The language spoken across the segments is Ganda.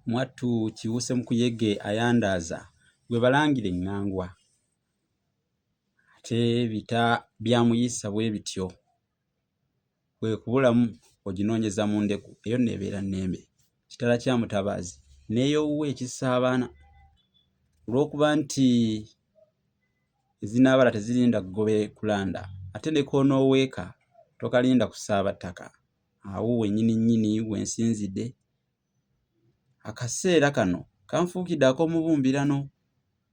Mwattu Kiwuse Mukuyege ayandaaza gwe balangira eŋŋangwa. Ate bita bya muyisa bwe bityo bw'ekubulamu oginoonyeza mu ndeku eyo nno ebeera nnembe. Kitala kya Mutabaazi n'ey'owuwe ekissa abaana. Olw'okuba nti ezinaabala tezirinda ggobe kulanda ate ne k'onooweeka tokalinda kusaaba ttaka. Awo wennyini nnyini we nsinzidde. Akaseera kano kanfuukidde ak'omubumbirano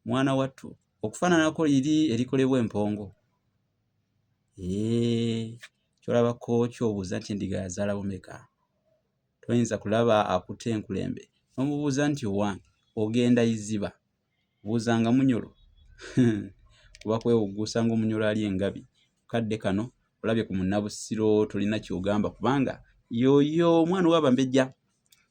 mwana wattu okufaananako liri erikolebwa empongo. Eeh, ky'olabako ky'obuuza nti endiga yazaala bumeka? Toyinza kulaba akutte enkulembe n'omubuuza nti owange ogenda iziba? Buuzanga munyolo kuba kwewugguusa ng'omunyolo alya engabi. Ku kadde kano olabye ku Munnabusiro tolina ky'ogamba kubanga y'oyo omwana ow'Abambejja.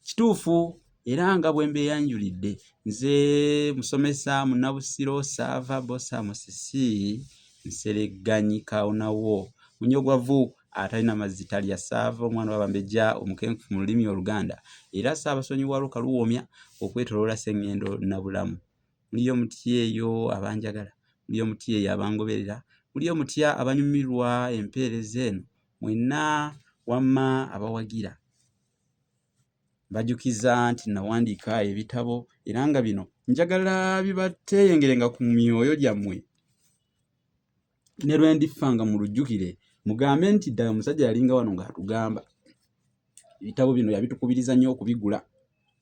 Kituufu era nga bwe mbeeyanjulidde nze musomesa Munnabusiro Ssaava Bbosa Musisi Nseregganyi Kaawonawo Munyogwavu atalina mazzi talya Ssaava omwana w'Abambejja omukenkufu mu lulimi Oluganda era Ssaabasonyiwalwo Kaluwoomya okwetoloola Ssengendo Nabulamu. Muliyo mutya eyo abanjagala? Muliyo mutya eyo abangoberera? Muliyo mutya abanyumirwa empeereza eno? Mwenna wamma abawagira. Mbajukiza nti nawandiika ebitabo era nga bino njagala bibateeyengerenga ku myoyo gyammwe ne lwe ndifa nga mulujjukire mugambe nti ddala omusajja yalinga wano ng'atugamba. Ebitabo bino yabitukubiriza nnyo okubigula.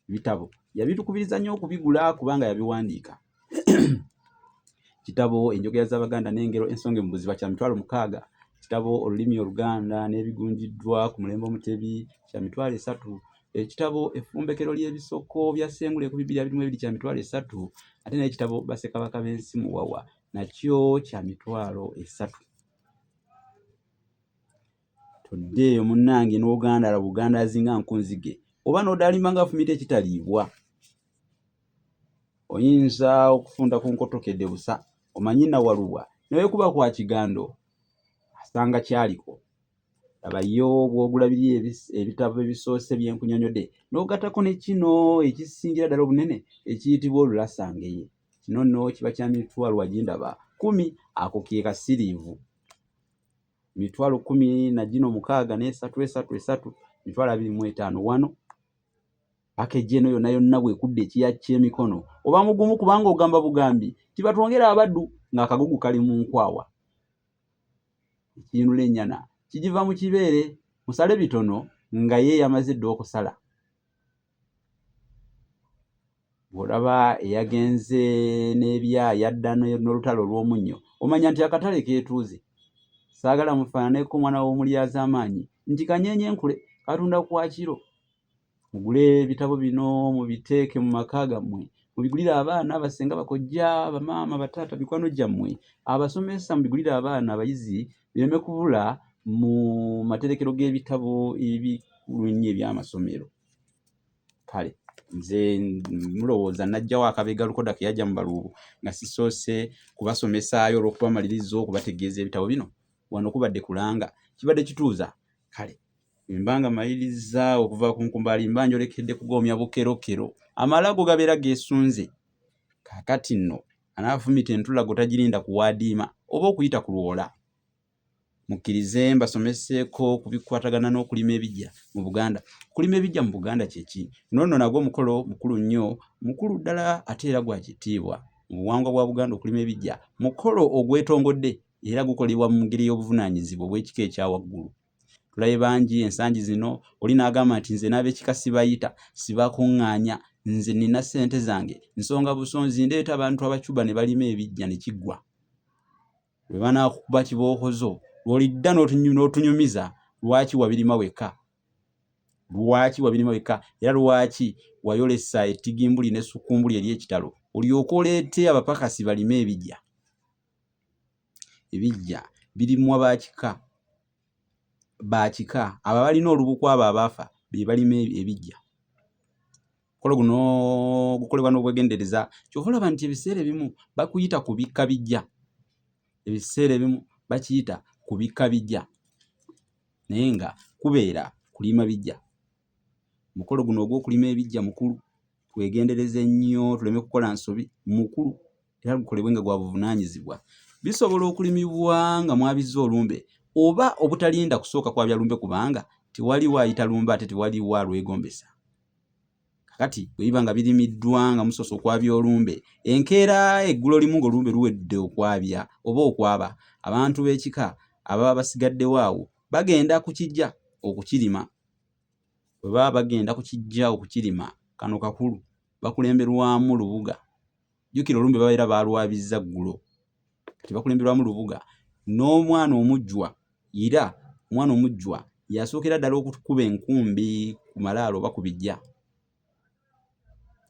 Ebitabo yabitukubiriza nnyo okubigula kubanga yabiwandiika. Kitabo Enjogera z'Abaganda n'Engero Ensonge mu Buziba kya 60,000. Kitabo Olulimi Oluganda n'Ebigunjiddwa ku Mulembe Omutebi kya 30,000. Ekitabo Effumbekero ly'Ebisoko bya Ssengule 2022 kya 30,000 ate n'ekitabo Bassekabaka b'Ensi Muwawa nakyo kya 30,000. Todda eyo munnange n'ogandaala bugandaazi nga nkunzige oba n'odaalimba ng'afumita ekitaliibwa. Oyinza okufunda ku nkotokedde busa omanyi Nawalubwa ne bwe kuba kwa kigando asanga kyaliko. Labayo bw'ogula biri ebitabo ebisoose bye nkunyonyodde n'ogattako ne kino ekisingira ddala obunene ekiyitibwa Olulasangeye. Kino nno kiba kya mitwalo wagindaba kkumi ako ke kasiriivu. 100,000 na gino mukaaga n'esatu esatu esatu 25,000 wano. Pakeji eno yonna yonna bw'ekudda ekiya ky'emikono oba mugumu kubanga ogamba bugambi nti batwongere abaddu ng'akagugu kali mu nkwawa. Ekiyinula ennyana kigiva mu kibeere musale bitono nga ye yamaze dda okusala. Bw'olaba eyagenze n'ebyayi adda n'olutalo olw'omunnyo omanya nti akatale keetuuze. Saagala mufaananeko omwana w'omulyazaamaanyi nti kanyeenye nkule katunda kwa kiro. Mugule ebitabo bino mubiteeke mu maka gammwe, mubigulire abaana, bassenga, bakojja, bamaama, bataata, mikwano gyammwe, abasomesa mubigulire abaana abayizi bireme kubula mu materekero g'ebitabo ebikulu ennyo eby'amasomero. Kale nze mulowooza najjawo akabega Lukoda ke yajja mu baluubu nga sisoose kubasomesaayo olw'okubamaliriza okubategeeza ebitabo bino? Wano kubadde kulanga, kibadde kituuza. Kale bwe mba nga malirizza okuva ku nkumbaali mba njolekedde kugoomya bukerokero. Amala go gabeera geesunze. Kaakati nno anaafumita entulago tagirinda kuwaadiima oba okuyita ku lwola. Mukkirize mbasomeseeko ku bikwatagana n'okulima ebiggya mu Buganda. Okulima ebiggya mu Buganda kye ki? Guno nno nagwo mukolo mukulu nnyo, mukulu ddala ate era gwa kitiibwa. Mu buwangwa bwa Buganda okulima ebiggya mukolo ogwetongodde era gukolebwa mu ngeri y'obuvunaanyizibwa obw'ekika ekya waggulu. Tulabye bangi ensangi zino oli n'agamba nti nze n'ab'ekika sibayita, sibakuŋŋaanya, nze nnina ssente zange, nsonga busonzi ndeeta abantu Abacuba ne balima ebiggya ne kiggwa. Lwe banaakukuba kibooko zo lw'olidda n'otunyumiza lwaki wabirima wekka, lwaki wabirima wekka era lwaki wayolesa ettigimbuli ne ssukumbuli ery'ekitalo olyoke oleete abapakasi balime ebiggya. Ebiggya birimwa ba kika ba kika abo abalina olubu ku abo abaafa be balima ebiggya. Omukolo guno gukolebwa n'obwegendereza ky'ova olaba nti ebiseera ebimu bakuyita kubikka biggya, ebiseera ebimu bakiyita kubikka biggya naye nga kubeera kulima biggya. Omukolo guno ogw'okulima ebiggya mukulu. Twegendereze nnyo tuleme kukola nsobi mukulu era gukolebwe nga gwa buvunaanyizibwa. Bisobola okulimibwa nga mwabizza olumbe oba obutalinda kusooka kwabya lumbe kubanga tewaliwo ayita lumbe ate tewaliwo alwegombesa. Kakati bwe biba nga birimiddwa nga musoose okwabya olumbe, enkeera eggulo limu ng'olumbe luwedde okwabya oba okwaba, abantu b'ekika ababa basigaddewo awo bagenda ku kiggya okukirima. Bwe baba bagenda ku kiggya okukirima, kano kakulu, bakulemberwamu Lubuga. Jjukira olumbe babeera baalwabizza ggulo. Kati bakulemberwamu Lubuga n'omwana omujjwa era omwana omujjwa y'asookera ddala okukuba enkumbi ku malaalo oba ku biggya.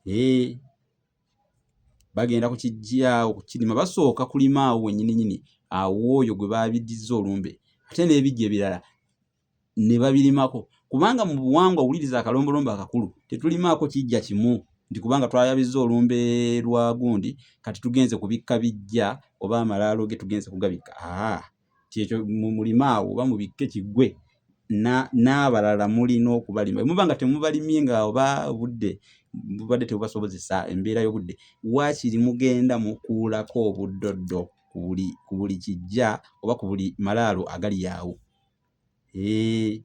Eeh, bagenda ku kiggya okukirima basooka kulima awo wennyininyini awo oyo gwe baabidizza olumbe ate n'ebiggya ebirala ne babirimako kubanga mu buwangwa wuliriza akalombolombo akakulu tetulimaako kijja kimu nti kubanga twayabizza olumbe lwa gundi kati tugenze kubikka bijja oba amalaalo ge tugenze kugabikka aa kyekyo mulime awo oba mubikke kiggwe n'abalala mulina okubalima bwe muba nga temubalimye nga oba obudde bubadde tebubasobozesa embeera y'obudde waakiri mugenda mukuulako obuddoddo ku buli kijja oba ku buli malaalo agali awo. Eeh,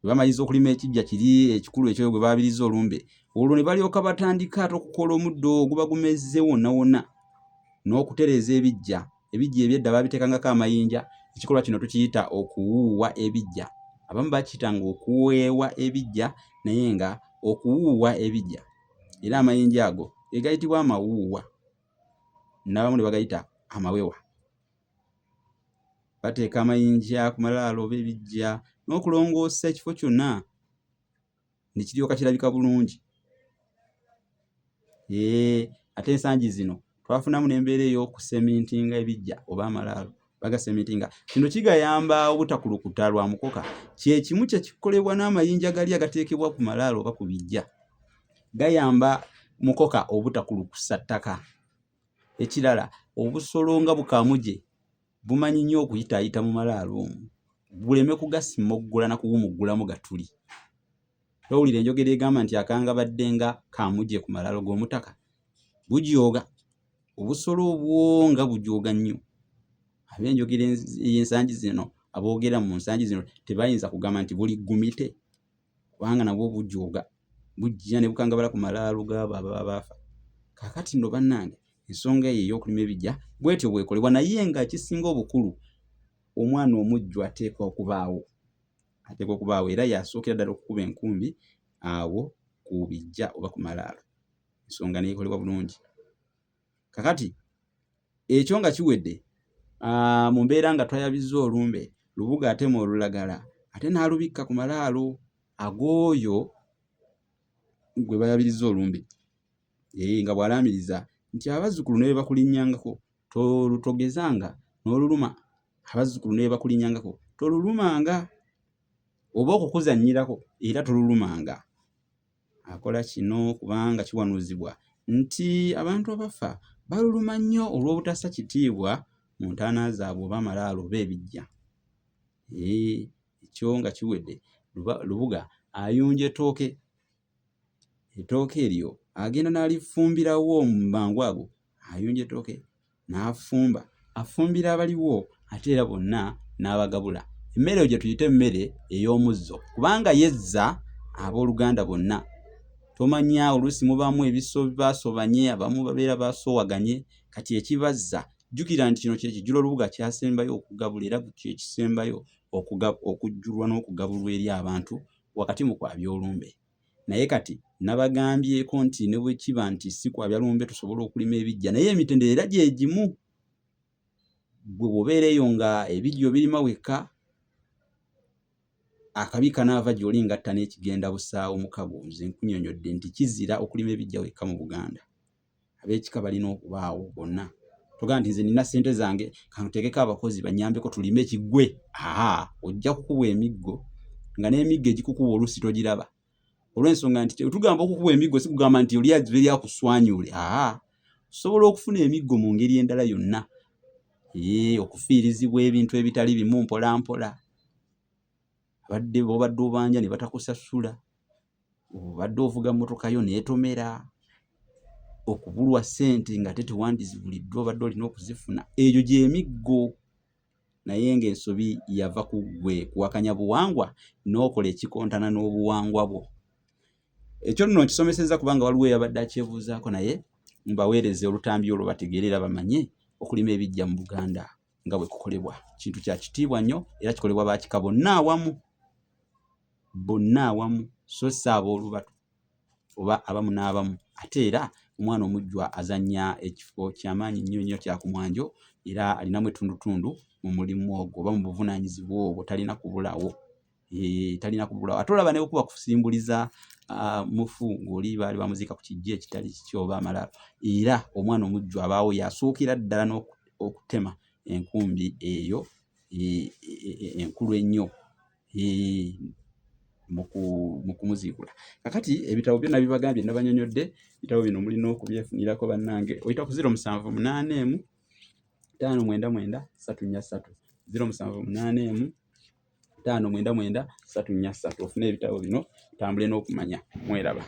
bwe bamaliriza okulima ekiggya kiri ekikulu ekyoyo gwe baabiriza olumbe, olwo ne balyoka batandika ate okukoola omuddo oguba gumeze wonna wonna n'okutereeza ebiggya. Ebiggya eby'edda baabiteekangako amayinja. Ekikolwa kino tukiyita okuwuuwa ebiggya. Abamu bakiyitanga okuweewa ebiggya naye nga okuwuuwa ebiggya era amayinja ago ge gayitibwa amawuuwa n'abamu ne bagayita amawewa. Bateeka amayinja ku malaalo oba ebiggya n'okulongoosa ekifo kyonna ne kiryoka kirabika bulungi. Eeh ate ensangi zino twafunamu n'embeera ey'okusemintinga ebiggya oba amalaalo bagasemintinga. Kino kigayamba obutakulukuta lwa mukoka. Kye kimu kye kikolebwa n'amayinja gali agateekebwa ku malaalo oba ku biggya. Gayamba mukoka obutakulukusa ttaka. Ekirala obusolo nga bukaamuje bumanyi nnyo okuyitaayita mu malaalo omwo buleme kugasimoggola na kuwumuggulamu gatuli. Towulira enjogera egamba nti akangabadde nga kaamuje ku malaalo g'omutaka? Bujooga. Obusolo obwo nga bujooga nnyo. Ab'enjogera ey'ensangi zino aboogera mu nsangi zino tebayinza kugamba nti buli ggumite. kubanga nabwo bujooga bujja ne bukangabala ku malaalo gaabo ababa baafa. Kaakati nno bannange ensonga eyo ey'okulima ebijja bwetyo bwekolebwa naye nga ekisinga obukulu omwana omujjwa ateekwa okubaawo ateekwa okubaawo era y'asookera ddala okukuba enkumbi awo ku bijja oba ku malaalo ensonga n'ekolebwa bulungi. Kakati ekyo nga kiwedde, mu mbeera nga twayabizza olumbe, Lubuga atema olulagala ate n'alubikka ku malaalo ag'oyo gwe bayabirizza olumbe. Eeh, nga bw'alaamiriza nti abazzukulu ne bwe bakulinnyangako togezanga n'oluluma, abazzukulu ne bwe bakulinnyangako tolulumanga oba okukuzannyirako era tolulumanga. Akola kino kubanga kiwanuuzibwa nti abantu abafa baluluma nnyo olw'obutassa kitiibwa mu ntaana zaabwe oba amalaalo oba ebiggya. Eeh ekyo nga kiwedde, Lubuga ayunja ettooke. Ettooke eryo agenda n'alifumbirawo mu mangu ago ayunja ettooke n'afumba, afumbira abaliwo ate era bonna n'abagabula. Emmere eyo gye tuyita emmere ey'omuzzo kubanga yezza abooluganda bonna. Tomanya oluusi mubaamu ebisobaasobanye, abamu babeera basoowaganye, kati ekibazza jjukira nti kino kye kijjulo Lubuga ky'asembayo okugabula era kye kisembayo okujjulwa n'okugabulwa eri abantu wakati mu kwabya olumbe. Naye kati nabagambyeko nti ne bwe kiba nti si kwabya lumbe tusobola okulima ebiggya naye emitendera era gye gimu. Ggwe bw'obeera eyo nga ebiggya obirima wekka, akabi kanaava gy'oli ngatta n'ekigenda busaawo mukago. Nze nkunyonyodde nti kizira okulima ebiggya wekka mu Buganda. Ab'ekika balina okubaawo bonna. Togamba nti nze nina ssente zange kanteekeko abakozi bannyambeko tulime kiggwe. Aa, ojja kukubwa emiggo nga n'emiggo egikukuba oluusi togiraba olw'ensonga nti tugamba okukuba emiggo si kugamba nti oli aziba eri akuswanyuule. Aa, osobola okufuna emiggo mu ngeri endala yonna. Ee, okufiirizibwa ebintu ebitali bimu mpola mpola, abadde b'obadde obanja ne batakusasula. Obadde ovuga mmotoka yo n'etomera, okubulwa ssente ng'ate tewandizibuliddwa obadde olina okuzifuna, egyo gy'emiggo. Naye ng'ensobi yava ku ggwe kuwakanya buwangwa n'okola ekikontana n'obuwangwa bwo. Ekyo nno nkisomesezza kubanga waliwo eyabadde akyebuuzaako naye mbaweereze olutambi olwo bategeere era bamanye okulima ebiggya mu Buganda nga bwe kukolebwa. Kintu kya kitiibwa nnyo era kikolebwa ba kika bonna awamu, bonna awamu so si ab'olubatu oba abamu n'abamu. Ate era omwana omujjwa azannya ekifo kyamaanyi nnyo nnyo kya ku mwanjo era alinamu ettundutundu mu mulimu ogwo oba mu buvunaanyizibwa obwo talina kubulawo. Talina kubulawo. Ate olaba ne bwe kuba kusimbuliza mufu ng'oli baali bamuziika ku kiggya ekitali kikye oba amalaalo, era omwana omujjwa abaawo y'asookera ddala okutema enkumbi eyo enkulu ennyo mu kumuziikula. Kakati ebitabo byo nabibagambye nabanyonyodde, ebitabo bino mulina okubyefunirako bannange. Oyita ku 0781 599 343, 0781 599 343 ofune ebitabo bino otambule n'okumanya. Mweraba.